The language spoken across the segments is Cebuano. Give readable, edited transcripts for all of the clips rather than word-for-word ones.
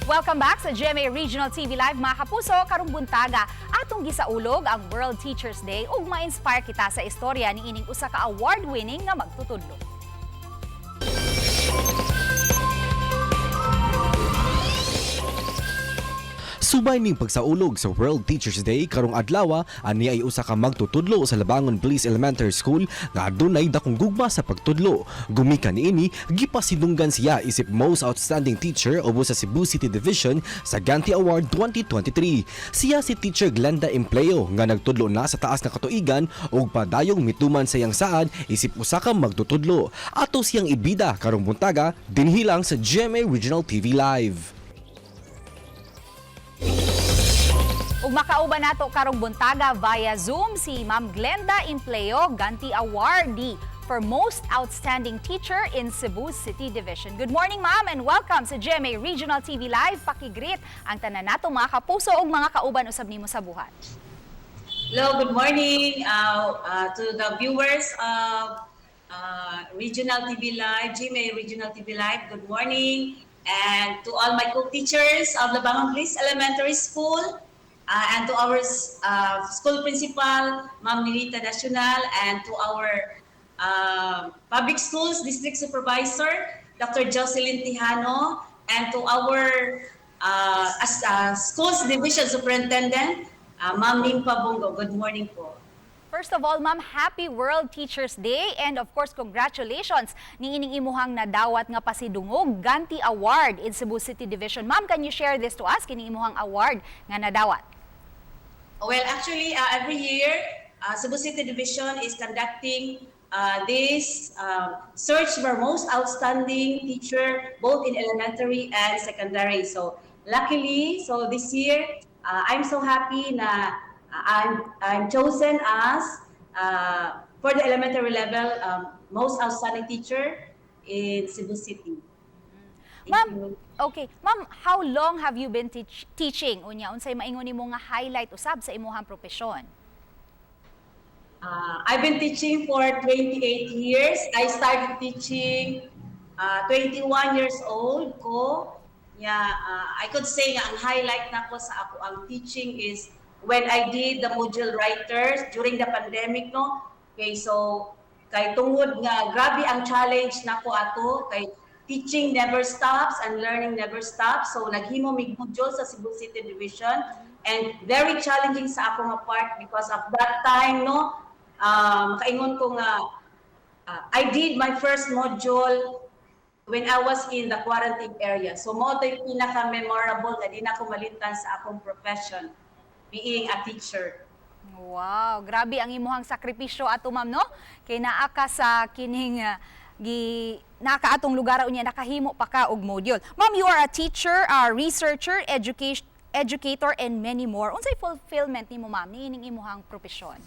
Welcome back sa GMA Regional TV Live, mga kapuso. Karong buntaga, atong gisaulog ang World Teachers Day ug ma-inspire kita sa istorya ni ining usa ka award-winning nga magtutudlo. Subay ning pagsaulog sa World Teachers Day karong adlaw, ani ay usa ka magtutudlo sa Labangon Bliss Elementary School nga adunay dakong gugma sa pagtudlo. Gumikan niini, gipasidunggan siya isip Most Outstanding Teacher ubos sa Cebu City Division sa Ganti Award 2023. Siya si Teacher Glenda Empleo nga nagtudlo na sa taas nga katuigan ug padayong mituman sa iyang saad isip usa ka magtutudlo. Ato siyang ibida karong buntaga dinhi lang sa GMA Regional TV Live. Ug makauban nato karong buntaga via Zoom si Ma'am Glenda Impleo, Ganti Awardee for Most Outstanding Teacher in Cebu City Division. Good morning, ma'am, and welcome sa GMA Regional TV Live. Paki-greet ang tanan nato mga kapuso ug mga kauban usab nimo sa buhat. Hello, good morning to the viewers of Regional TV Live, GMA Regional TV Live. Good morning. And to all my co-teachers of Labangon Bliss Elementary School, and to our school principal, Ma'am Nilita Nacional, and to our public schools district supervisor, Dr. Jocelyn Tijano, and to our schools division superintendent, Ma'am Nimpa Bongo. Good morning po. First of all, ma'am, happy World Teachers Day and of course, congratulations niining imuhang nadawat nga pasidungog, Ganti Award in Cebu City Division. Ma'am, can you share this to us, kining imuhang award nga nadawat? Well, actually, every year, Cebu City Division is conducting this search for most outstanding teacher, both in elementary and secondary. So, luckily, so this year, I'm so happy na I'm chosen as, for the elementary level, most outstanding teacher in Cebu City. Thank Ma'am, you. Okay. Ma'am, how long have you been teaching? Unya, unsay maingon nimo nga highlight usab sa imuhang propesyon? I've been teaching for 28 years. I started teaching 21 years old ko. Yeah, I could say nga ang highlight nako sa akoang teaching is when I did the module writers during the pandemic, no. Okay, so kay tungod nga grabe ang challenge nako ato kay teaching never stops and learning never stops. So naghimo mig module sa Cebu City Division and very challenging sa ako nga part because of that time, no, makaingon ko nga I did my first module when I was in the quarantine area. So mao to yung pinaka-memorable na di na ko malimtan sa akong profession, being a teacher. Wow, grabe ang imuhang sakripisyo ato, ma'am, no? Kay naa ka sa kining gi naa ka atong lugar unya nakahimo pa ka og module. Ma'am, you are a teacher, a researcher, education educator and many more. Unsay fulfillment nimo, ma'am, niining imuhang propesyon?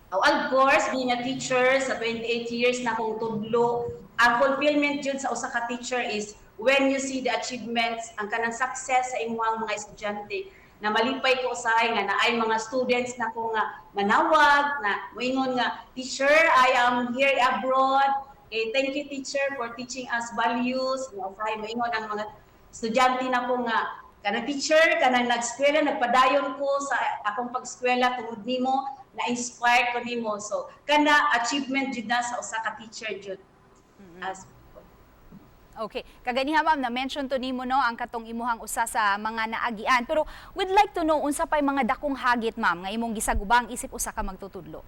Oh, of course, being a teacher sa 28 years na akong tudlo, ang fulfillment jud sa usa ka teacher is when you see the achievements, ang kanang success sa imong mga estudyante, na malipay ko usahay nga naay mga students na ko nga manawag na moingon nga, "Teacher, I am here abroad. Okay, thank you, teacher, for teaching us values." Nga usahay moingon ang mga estudyante na ko nga kanang, "Teacher, kanang nag-eskwela, nagpadayon ko sa akong pag-eskwela tungod nimo, na-inspire ko nimo." So kana achievement jud na sa usa ka teacher jud. As Okay. Kaganiha, ma'am, na-mention to nimo, no, ang katong imuhang usa sa mga naagian. Pero we'd like to know unsa pay mga dakong hagit, ma'am, nga imong gisagubang isip usa ka magtutudlo.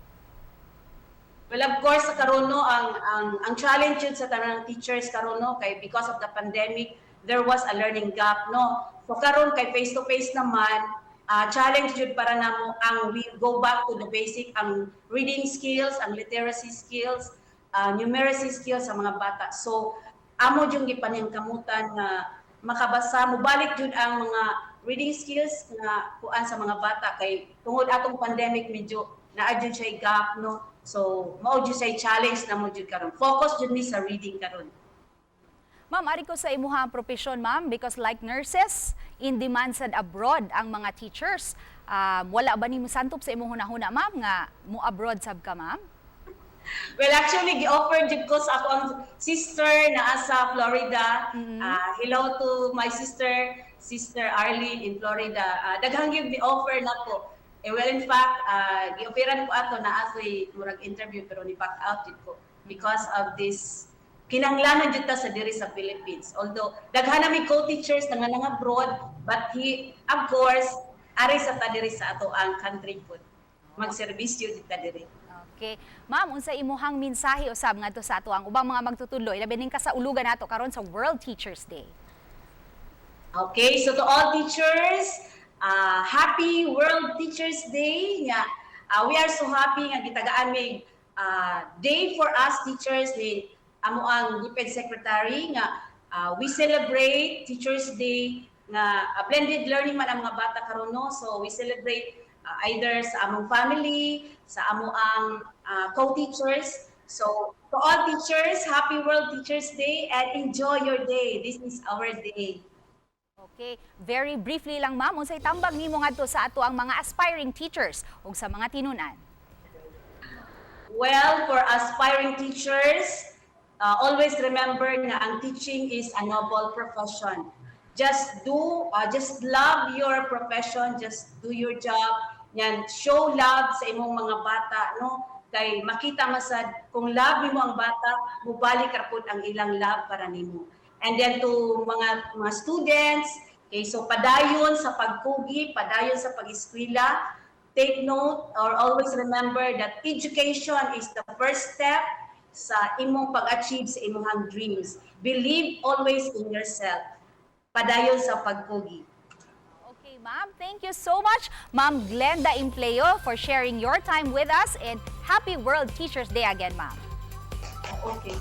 Well, of course, sa karon, no, ang challenge jud sa tanang teachers karon, no, kay because of the pandemic, there was a learning gap, no. So karon kay face to face naman, challenge jud para namo ang we go back to the basic, ang reading skills, ang literacy skills, numeracy skills sa mga bata. So amo jud gipaningkamutan nga makabasa, mobalik jud ang mga reading skills nga kuan sa mga bata kay tungod atong pandemic medyo naa jud siya gap, no. So mao jud siya challenge na mo jud karon, focus jud ni sa reading karon. Ma'am, ari ko sa imuhang propesyon, ma'am, because like nurses, in demand sad abroad ang mga teachers. Wala ba nimo santop sa imong hunahuna, ma'am, nga mo abroad sab ka, ma'am? Well, actually, gi-offer jud ko sa akoang sister na sa Florida. Hello to my sister, Sister Arlene in Florida. Daghang gyud ni-offer nako. Eh, well, in fact, gi-offeran ko ato na ako'y murag interview pero ni back out jud ko because of this kinanglanan jud ta sa diri sa Philippines. Although daghan na mi co-teachers na nga nang abroad, but he, of course, ari sa ta diri sa atoang country pud. Magserbisyo jud ta diri. Okay. Ma'am, unsa imuhang mensahe usab ngadto sa atoang ubang mga magtutudlo, ilabi ning kasaulugan nato karon sa World Teachers Day? Okay, so to all teachers, happy World Teachers Day. Nga, we are so happy nga gitagaan may day for us teachers ni amoang DepEd Secretary nga we celebrate Teachers Day nga blended learning man ang mga bata karon, no? So we celebrate either sa among family, sa amoang co-teachers. So to all teachers, happy World Teachers Day and enjoy your day. This is our day. Okay, very briefly lang, ma'am, unsay tambag nimo ngadto sa atoang mga aspiring teachers ug sa mga tinunan? Well, for aspiring teachers, always remember nga ang teaching is a noble profession. Just love your profession, just do your job. Yan, show love sa imong mga bata, no? Kay makita masad kung love nimo ang bata, mubalik ra pud ang ilang love para nimo. And then to mga students, okay, so padayon sa pagkugi, padayon sa pag-eskwela, take note or always remember that education is the first step sa imong pag-achieve sa imong dreams. Believe always in yourself. Padayon sa pagkugi. Okay, ma'am. Thank you so much, Ma'am Glenda Impleo, for sharing your time with us, and happy World Teachers Day again, ma'am. Okay.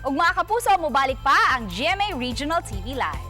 Ug mga kapuso, mobalik pa ang GMA Regional TV Live.